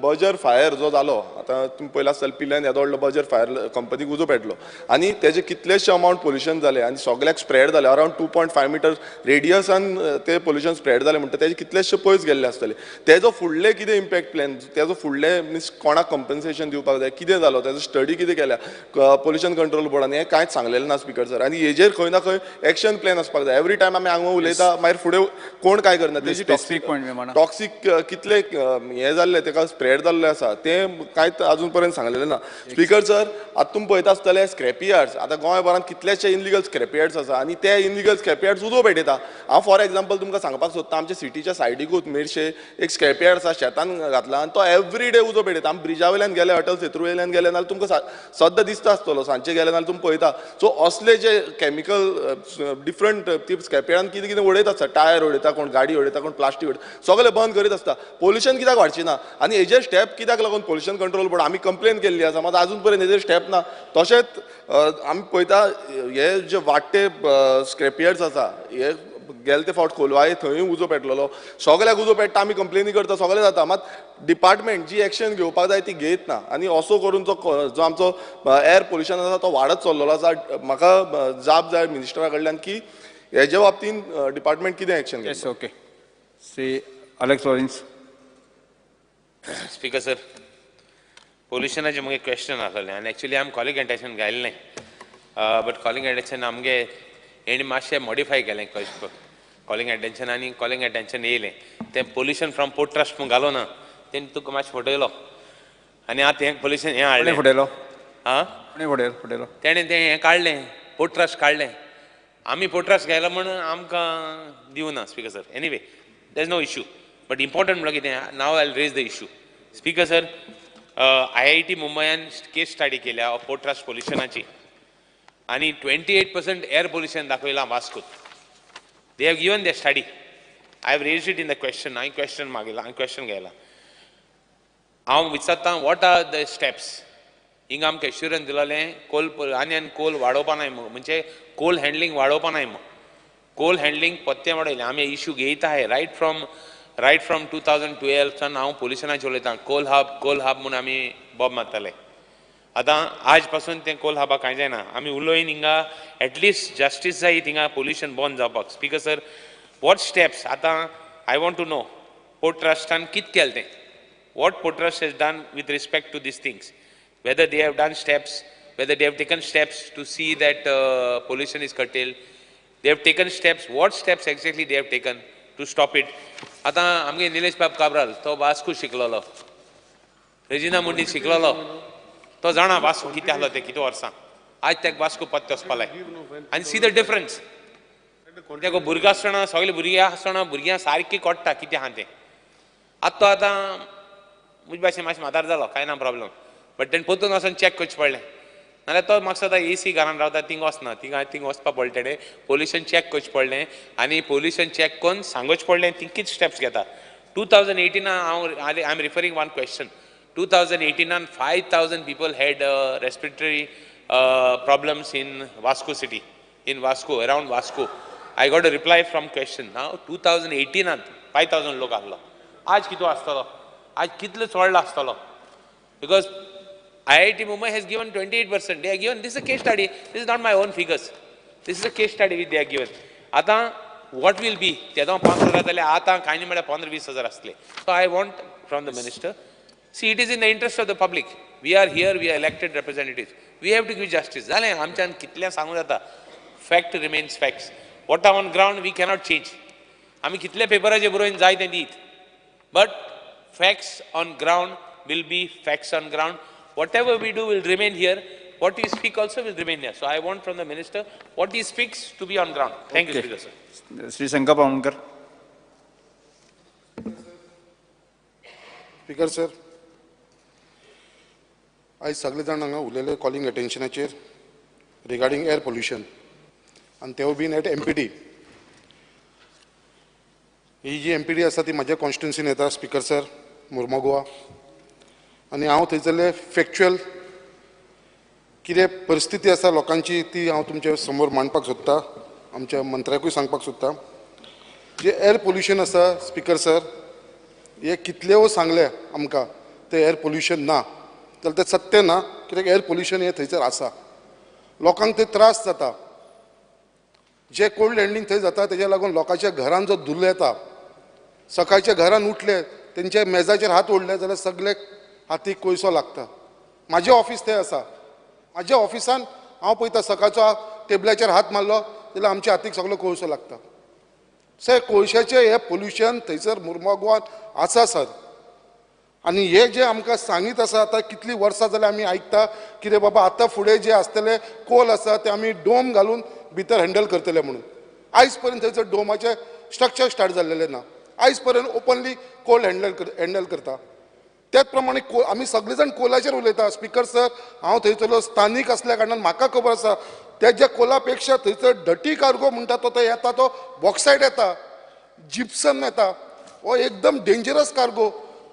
बजर फायर जो जालो, आतां तुमी पयला आसतलें पिल्यान येदो व्हडलो बजर फायर कंपनीक उजो पेटलो आनी तेजे कितलेशे अमावंट पोल्युशन जालें आनी सगळ्याक स्प्रेड जालें, अरावंड 2.5 मिटर रेडियसान ते पोल्युशन स्प्रेड जालें म्हणटा तेजे कितलेशे पयस गेल्ले आसतले. तेजो फुडले कितें इम्पॅक्ट प्लॅन, तेजो फुडले मिन्स कोणाक कंपन्सेशन दिवपाक जाय, कितें जालो तेजो स्टडी कितें केल्या पोल्युशन कंट्रोल बोर्डान, हें कांयच सांगलेलें ना स्पीकर सर. आनी हेजेर खंय ना खंय एक्शन प्लॅन आसपाक जाय. एवरी टायम आमी हांगा उलयता मागीर फुडें कोण कांय करना, तेजी टॉक्सीक कितले हें जाल्लें तेका स्प्रेड जाल्लें आसा तें कांयच आजून पर्यंत सांगलेलें ना. स्पीकर सर, आतां तुमी पळयता आसतले स्क्रॅपी यार्ड्स, आतां गोंयभरांत कितलेशे इनलिगल स्क्रॅपी यार्ड्स आसा आनी ते इनलिगल स्क्रॅपी यार्ड्स उजो पेटयता. हांव फॉर एग्जाम्पल तुमकां सांगपाक सोदता, आमच्या सिटीच्या सायडीकूच मेरशे एक स्क्रॅप यार्ड आसा, शेतान घातला आनी तो एवरी डे उजो पेटयता. आमी ब्रिजा वयल्यान गेले, अटल सेतू वयल्यान गेले नाल्यार तुमकां सद्दां दिसता आसतलो, सांजचे गेले नाल्यार तुमी पळयता. सो असले जे केमिकल डिफरंट ती स्क्रॅप यार्डान कितें कितें उडयत आसता, टायर उडयता कोण, गाडी उडयता कोण, प्लास्टीक उडयता, सगळें बंद करीत आसता. पोल्युशन कित्याक वाडची ना आनी हेजेर स्टेप कित्याक लागून पोल्युशन कंट्रोल बोर्ड आमी कंप्लेन केल्ली आसा, मात आजून पर्यंत हेजेर स्टेप ना. तशेंच आमी पळयता हे जे वाडटे स्क्रॅप यार्ड्स आसा, हे गेले ते फावट कोलवाळे थंय उजो पेटलेलो, सगळ्याक उजो पेट्टा, आमी कंप्लेनी करता, सगळें जाता, मात डिपार्टमेंट जी एक्शन घेवपाक जाय ती घेयत ना आनी असो करून जो आमचो एअर पोल्युशन आसा तो वाडत चल्लेलो आसा. म्हाका जाप जाय मिनिस्टरा कडल्यान की हेजे बाबतीन डिपार्टमेंट कितें एक्शन घेता. Okay. Shri Alex Lawrence. Speaker sir, पोल्युशनाचें म्हगे क्वेश्चन आसलें आनी एक्चुली आमी कॉलिंग अटेन्शन घायलें, बट कॉलिंग अटेन्शन आमगे हेणी मातशें मॉडिफाय केलें कॉलिंग अटेन्शन आनी कॉलिंग अटेन्शन येयलें तें पोल्युशन फ्रॉम पोर्ट ट्रस्ट म्हूण घालो ना, तेणी तुका मातशें फटयलो आनी आतां हें पोल्युशन हें हाडलें. फटयलो? आं, फटयलो तेणें तें हें काडलें, पोर्ट ट्रस्ट काडलें. आमी पोर्ट ट्रस्ट घायला म्हण आमकां दिवना speaker sir. Anyway, there is no issue, but important म्हणल्यार कितें, now I raise the issue. Speaker sir, IIT मुंबयान case study केल्या पोर्ट ट्रस्ट पोल्युशनाची आनी 28% एअर पोल्युशन दाखयलां वास्कोत. They have given the study. I have raised it in the question. हांवें question मागयला, हांवें question घायला. हांव विचारतां what are the steps. हिंगा आमकां एश्युरन्स दिलोलें कोल आनी आनी कोल वाडोवपा नाय म्हूण, म्हणजे कोल हँडलिंग वाडोवपा नाय म्हूण. कोल हँडलिंग पत्ते वाडयलें. आमी इशू घेयता आहे रायट फ्रॉम 2012 सान हांव पोल्युशनाचेर उलयतां. कोल हब, कोल हब म्हूण आमी बोब मारताले. आतां आज पासून तें कोल हबाक कांय जायना. आमी उलोयन हिंगा एटलिस्ट जस्टीस जाय थिंगा पोल्युशन बंद जावपाक. स्पीकर सर, what steps आतां I want to know port ट्रस्टान कितें केलें तें, what port trust has done with respect to these things, whether they have done steps, whether they have taken steps to see that pollution is curtailed, they have taken steps, what steps exactly they have taken to stop it. आतां आमगे निलेश बाब काब्राल तो Vasco शिकलोलो, Regina मुंडी शिकलोलो, तो जाणा वास्को कितें आसलो तें कितें वर्सां. आज तेका वास्को पत्ते वचपा लाय आनी सी the difference. तेका भुरगो आसतना सगळे भुरगीं आसतना भुरग्यां सारकी कोट्टा कितें आहा तें. आतां तो आतां म्हजे भाशेन मातशें म्हातार जालो, कांय ना प्रॉब्लम, बट तेणें परतून वचोन चॅक करचें पडलें. नाल्यार तो म्हाका दिसता ए सी घरान रावता, थिंग वचना, थिंगा थिंग वचपा पडलें तेणें, पोल्युशन चॅक करचें पडलें आनी पोल्युशन चॅक करून सांगचें पडलें ती कितें स्टेप्स घेता. 2018 हांव I am referring one question. 2018 5,000 people had respiratory problems in Vasco city, in Vasco, around Vasco. I got a reply from question. Now 2018 5,000 लोक आसलो. आज कितलो आसतलो, आज कितलो चोडला आसतलो? Because IIT Mumbai has given 28%. They have given, this is a case study. This is not my own figures. This is a case study which they have given. Ata, what will be? तेदो 5,000 जाले, आतां कांय न्ही म्हळ्यार 15-20,000 आसले. So I want from the minister, see, it is in the interest of the public. We are here, we are elected representatives. We have to give justice. जालें, आमच्यान कितलें सांगूं जाता. Fact remains facts. What are on ground we cannot change. आमी कितले पेपराचे बरोवन जाय तें दीत. But facts on ground will be facts on ground. Whatever we do will remain here. What he speaks also will remain here. So I want from the minister what he speaks to be on ground. Thank you, Speaker sir. Shri Shankar Pawankar. Speaker sir, आयज सगळे जाण हांगा उलयले calling अटेन्शनाचेर regarding air pollution आनी तेवूय been at MPD. ही जी MPD आसा ती म्हाज्या कॉन्स्टिट्युन्सीन येता स्पीकर सर, मुर्मोगोवा. आनी हांव थंयसरले फॅक्च्युअल कितें परिस्थिती आसा लोकांची ती हांव तुमच्या समोर मांडपाक सोदता, आमच्या मंत्र्याकूय सांगपाक सोदता. जे एअर पोल्युशन आसा स्पीकर सर, हे कितलेवो सांगले आमकां तें एअर पोल्युशन ना जाल्यार तें सत्य ना, कित्याक एअर पोल्युशन हें थंयसर आसा, लोकांक ते त्रास जाता. जे कोल्ड लँडींग थंय जाता तेज्या लागून लोकांच्या घरान जो धुल्ल येता, सकाळच्या घरान उठले तेंच्या मेजाचेर हात ओडले जाल्यार सगळे हातीक कोळसो लागता. म्हाजें ऑफिस थंय आसा, म्हाज्या ऑफिसान हांव पळयता सकाळचो टेबलाचेर हात मारलो जाल्यार आमच्या हातीक सगळो कोळसो लागता. सर, कोळशाचें हें पोल्युशन थंयसर मुर्मोगांवांत आसा सर. आनी हे जे आमकां सांगीत आसा आतां कितलीं वर्सां जाल्यार आमी आयकता कितें बाबा आतां फुडें जे आसतले कोल आसा ते आमी डोम घालून भितर हँडल करतले म्हणून. आयज पर्यंत थंयसर डोमाचें स्ट्रक्चर स्टार्ट जाल्लेलें ना. आयज पर्यंत ओपनली कोल हँडल करता. त्याच प्रमाणे आमी सगळे जाण कोलाचेर उलयता स्पीकर सर. हांव थंयसरलो स्थानीक आसल्या कारणान म्हाका खबर आसा त्या कोला पेक्षा थंयसर डटी कार्गो म्हणटा तो थंय येता, तो बॉक्सायड येता, जिप्सन येता, हो एकदम डेंजरस कार्गो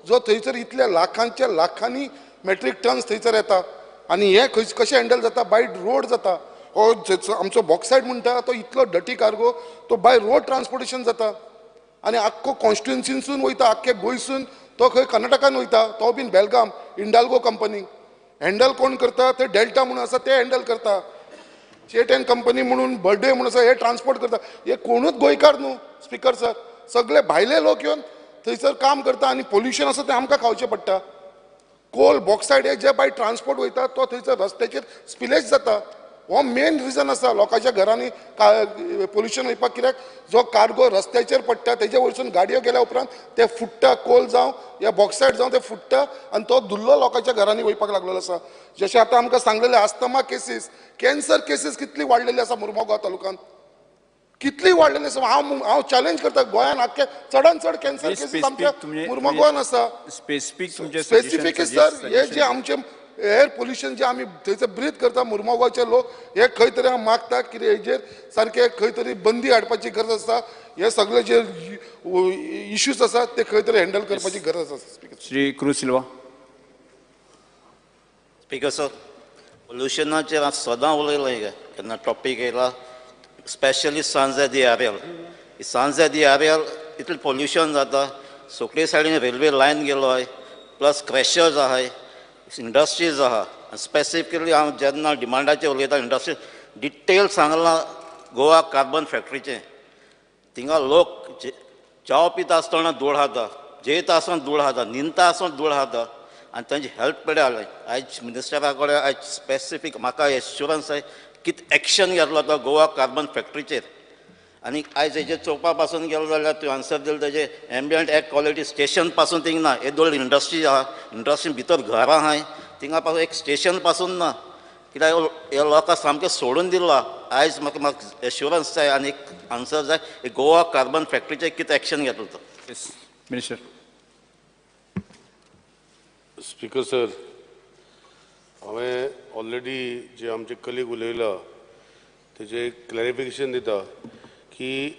जो थंयसर इतल्या लाखांच्या लाखांनी मेट्रीक टन्स थंयसर येता. आनी हें खंय कशें हँडल जाता, बाय रोड जाता. हो आमचो बॉक्सायड म्हणटा तो इतलो डटी कार्गो तो बाय रोड ट्रान्सपोर्टेशन जाता आनी आख्खो कॉन्स्टिट्युन्सीनसून वयता, आख्खे गोंयसून तो खंय कर्नाटकान वयता, तो बीन बेलगाम इंडाल्गो कंपनी हँडल कोण करता, ते डेल्टा म्हणून आसा ते हँडल करता, चेट एंड कंपनी म्हणून बर्डे म्हणून आसा हे ट्रान्सपोर्ट करता. हे कोणूच गोंयकार न्हू स्पीकर सर, सगळे भायले लोक येवन थंयसर काम करता आनी पोल्युशन आसा तें आमकां खावचें पडटा. कोल बॉक्सायड हे जे बाय ट्रान्सपोर्ट वयता तो थंयसर रस्त्याचेर स्पिलेज जाता. हो मेन रिजन आसा लोकांच्या घरांनी पोल्युशन वयपाक, कित्याक जो कार्गो रस्त्याचेर पडटा तेजे वयरसून गाडयो गेल्या उपरांत ते फुट्टा, कोल जावं या बॉक्सायड जावं ते फुट्टा आनी तो धुल्लो लोकांच्या घरांनी वयपाक लागलेलो आसा. जशें आतां आमकां सांगलेलें आस्थमा केसीस, कॅन्सर केसीस कितली वाडलेली आसा मुर्मोगांव तालुक्यांत. कितली वाडलेली आसा. हांव चॅलेंज करता, गोंयान आख्खे चडान चड कॅन्सर केसीस आमच्या मुर्मगांवान आसा. स्पेसिफीक सर हे जे आमचे एयर पोल्युशन जे आमी थंयसर ब्रीथ करता मुर्मगांवचे लोक, हे खंय तरी हांव मागता की हेजेर सारके खंय तरी बंदी हाडपाची गरज आसा. हे सगळे जे इश्यूज आसा ते खंय तरी हँडल करपाची गरज आसा. श्री क्रूज सिल्वा. स्पीकर सर, पोल्युशनाचेर हांव सदां उलयलां केन्ना टॉपीक येयला, स्पेशली सांजे दी आरेल. सांजे दी आरेल इतलें पोल्युशन जाता, सगळे सायडीन रेल्वे लायन गेलो आहाय, प्लस क्रॅशर्स आहाय, इंडस्ट्रीज आहा. स्पेसिफिकली हांव जेन्ना डिमांडाचेर उलयता इंडस्ट्री डिटेल सांगलां गोवा कार्बन फॅक्टरीचें. थिंगा लोक च्याव पिता आसतना धूळ खाता, जेयता आसतना धूळ खाता, न्हिदता आसतना धूळ खाता आनी तांची हेल्थ कडेन आसलें. आयज मिनिस्टरा कडेन आयज स्पेसिफीक म्हाका एश्युरन्स जाय कितें एक्शन घेतलो तो गोवा कार्बन फॅक्टरीचेर. आनी आयज हेजेर चोवपा पासून गेलो जाल्यार तुवें आन्सर दिलो तेजें एम्बियंट एयर क्वॉलिटी स्टेशन पासून थिंग ना. येदोळ इंडस्ट्री आहा, इंडस्ट्री भितर घरां आहाय, थिंगा पासून एक स्टेशन पासून ना. कित्याक हे लोकांक सामकें सोडून दिलां. आयज म्हाका एश्युरन्स जाय आनी एक आन्सर जाय गोवा कार्बन फॅक्टरीचेर कितें एक्शन घेतलो तो. मिनिस्टर. स्पीकर सर, हांवें ऑलरेडी जे आमचे कलीग उलयला तेजें क्लॅरिफिकेशन दिता की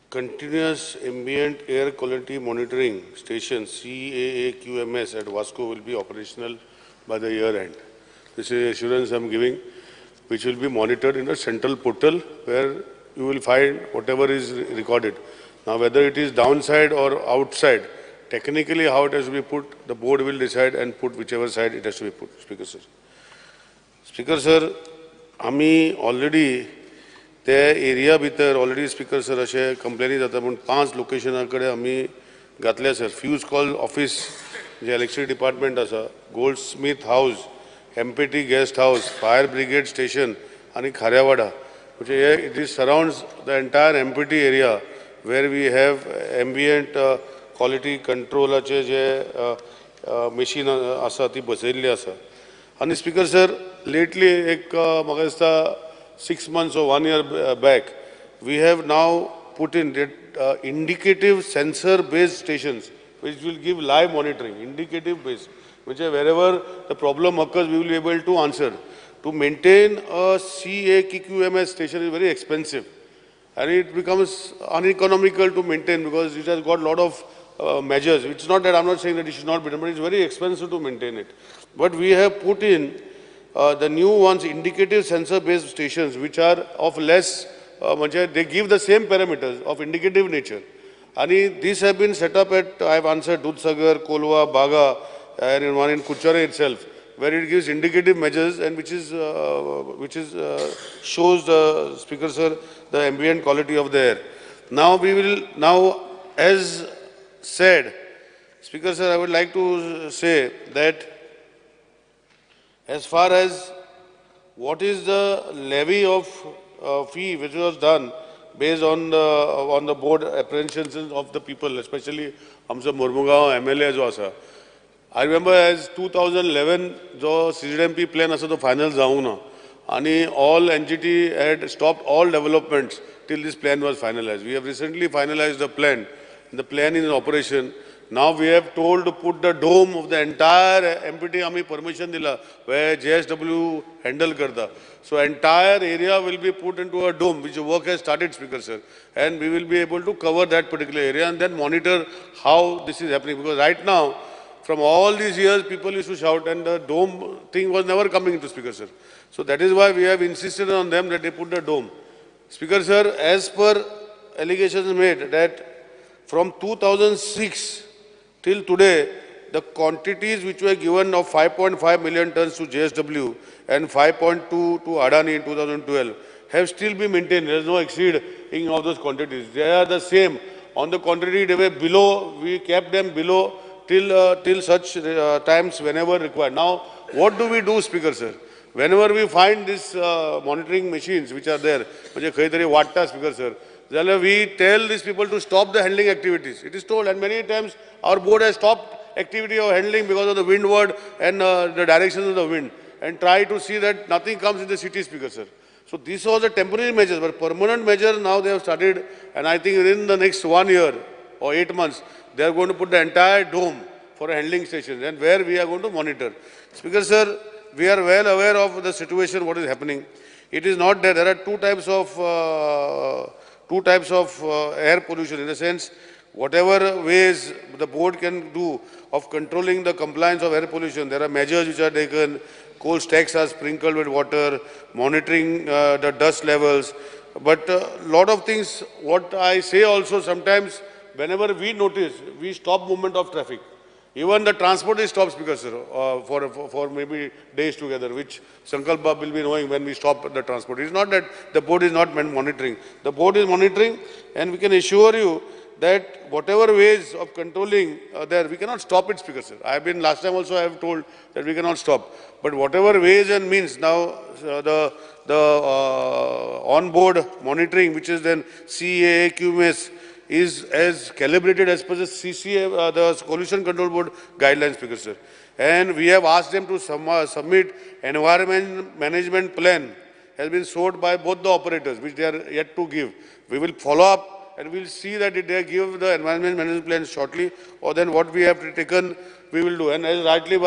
continuous ambient air quality monitoring station CAAQMS at Vasco will be operational by the year end. This is assurance I am giving, which will be monitored in a central portal where you will find whatever is recorded. Now whether it is downside or outside, technically how it has to be put, the board will decide and put whichever side it has to be put. Speaker sir. Speaker sir, आमी already ते area भितर already speaker sir अशें कंप्लेनी जाता म्हूण 5 लोकेशना कडेन आमी घातल्या सर. फ्यूज कॉल ऑफिस जे इलेक्ट्रिसिटी डिपार्टमेंट आसा, Goldsmith House, MPT guest house, fire brigade station आनी खाऱ्यावाडा. म्हणजे हे it is surrounds the entire MPT area where we have ambient quality कंट्रोलाचे J machine आसा ती बसयल्ली आसा. आनी स्पीकर सर, लेटली एक म्हाका दिसता 6 months or 1 year back, we have now put in that indicative sensor based stations which will give live monitoring, indicative based, which wherever the problem occurs we will be able to answer. To maintain a CAQMS station is very expensive and it becomes uneconomical to maintain because it has got a lot of measures. It's not that I'm not saying that it should not be done, but it's very expensive to maintain it. But we have put in the new ones, indicative sensor-based stations, which are of less, they give the same parameters of indicative nature. And these have been set up at, I have answered, Dudhsagar, Kolwa, Baga, and in one in Kuchare itself, where it gives indicative measures and which is shows the speaker sir the ambient quality of the air. Now we will, now as said, Speaker sir, I would like to say that as far as what is the levy of fee which was done based on the board apprehensions of the people, especially आमचो Mormugao MLA जो आसा. I remember as 2011 जो CZMP plan आसा तो final जावंक ना आनी all NGT had stopped all developments till this plan was finalized. We have recently finalized the plan. The plan is in operation. Now we have told to put the dome of the entire MPT आमी permission dila where JSW handle karta. So entire area will be put into a dome, which work has started, Speaker sir, and we will be able to cover that particular area and then monitor how this is happening. Because right now, from all these years, people used to shout and the dome thing was never coming into Speaker sir. So that is why we have insisted on them that they put the dome. Speaker sir, as per allegations made that from 2006 till today, the quantities which were given of 5.5 million tons to JSW and 5.2 to Adani in 2012 have still been maintained. There is no exceeding of those quantities. They are the same. On the contrary, they were below. We kept them below till such times whenever required. Now, what do we do, Speaker sir? Whenever we find these monitoring machines which are there, Speaker sir, we tell these people to stop the handling activities. It is told, and many times our board has stopped activity of handling because of the windward and the directions of the wind, and try to see that nothing comes in the city, Speaker sir. So this was a temporary measure, but permanent measure now they have started, and I think within the next 1 year or 8 months, they are going to put the entire dome for a handling station, and where we are going to monitor. Speaker sir, we are well aware of the situation, what is happening. It is not that there are two types of air pollution, in the sense, whatever ways the board can do of controlling the compliance of air pollution, there are measures which are taken. Coal stacks are sprinkled with water, monitoring the dust levels. But a lot of things, what I say also sometimes, whenever we notice, we stop movement of traffic. Even the transport is stopped, Speaker sir, for maybe days together, which Sankalp Bab will be knowing when we stop the transport. It's not that the board is not monitoring. The board is monitoring, and we can assure you that whatever ways of controlling there, we cannot stop it, Speaker sir. I have been, last time also I have told that we cannot stop. But whatever ways and means, now the on-board monitoring, which is then CAA, QMS, is as calibrated as per the CCA, the Pollution Control Board guidelines, Speaker sir. And we have asked them to submit environment management plan has been sought by both the operators, which they are yet to give. We will follow up and we will see that they give the environment management plan shortly, or then what we have taken, we will do. And as rightly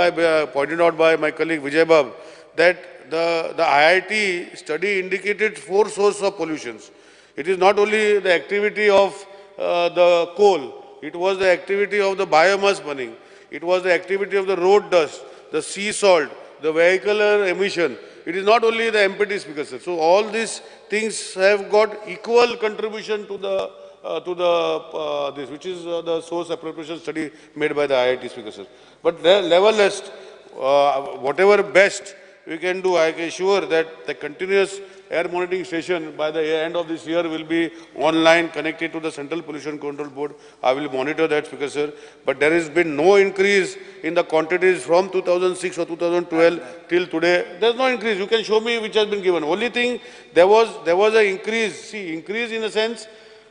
pointed out by my colleague Vijay Bab, that the IIT study indicated 4 sources of pollutions. It is not only the activity of the coal, it was the activity of the biomass burning, it was the activity of the road dust, the sea salt, the vehicular emission. It is not only the MPT, Speaker sir. So all these things have got equal contribution to the this, which is the source appropriation study made by the IIT, Speaker sir. But nevertheless, whatever best we can do, I can assure that the continuous air monitoring station by the end of this year will be online, connected to the Central Pollution Control Board. I will monitor that, Speaker sir. But there has been no increase in the quantities from 2006 or 2012 till today. There is no increase. You can show me which has been given. Only thing, there was an increase. See, increase in a sense,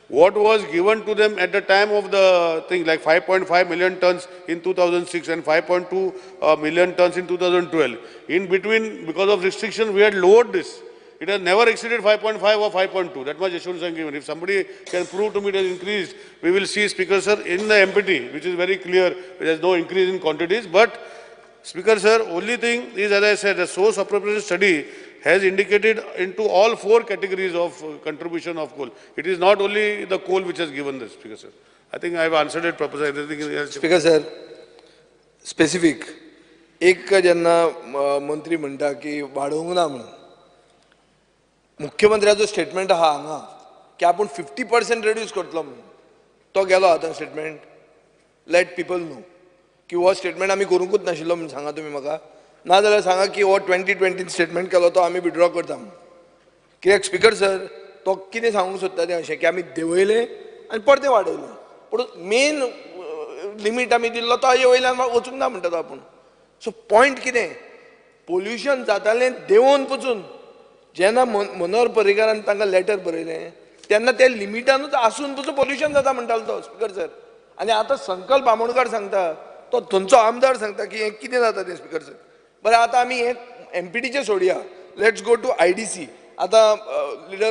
what was given to them at the time of the thing, like 5.5 million tons in 2006 and 5.2 million tons in 2012. In between, because of restriction, we had lowered this. It has never exceeded 5.5 or 5.2. That much assurance I am given. If somebody can prove to me it has increased, we will see, Speaker sir, in the MPT, which is very clear, there is no increase in quantities. But, Speaker sir, only thing is, as I said, the source appropriation study has indicated into all 4 categories of contribution of coal. It is not only the coal which has given this, Speaker sir. I think I have answered it properly. Speaker sir, specific, एक जेन्ना मंत्री म्हणटा की वाडोवंक ना म्हणून, मुख्यमंत्र्याचो statement आहा हांगा की आपूण 50% रिड्यूस करतलो म्हणून, तो गेलो आतां स्टेटमेंट. लेट पीपल नो की हो स्टेटमेंट आमी करूंकूच नाशिल्लो म्हणून सांगा तुमी म्हाका, ना जाल्यार सांगा की हो 2020 स्टेटमेंट केलो तो आमी विड्रॉ करता म्हणून. कित्याक स्पीकर सर, तो कितें सांगूंक सोदता तें अशें की आमी देंवयलें आनी परतें वाडयलें, पूण मेन लिमीट आमी दिल्लो तो हाजे वयल्यान वचूंक ना म्हणटा तो आपूण. सो पॉयंट कितें, पोल्युशन जातालें देंवोवन पसून जेन्ना मनोहर पर्रीकारान तांकां लेटर बरयलें तेन्ना ते लिमिटानूच आसून पसून पोल्युशन जाता म्हणटालो तो, स्पीकर सर. आनी आतां संकल्प आमोणकार सांगता, तो थंयचो आमदार सांगता की हें कितें जाता तें, स्पीकर सर. बरें, आतां आमी हें एमपीटीचें सोडया, let's go to IDC. आतां लिडर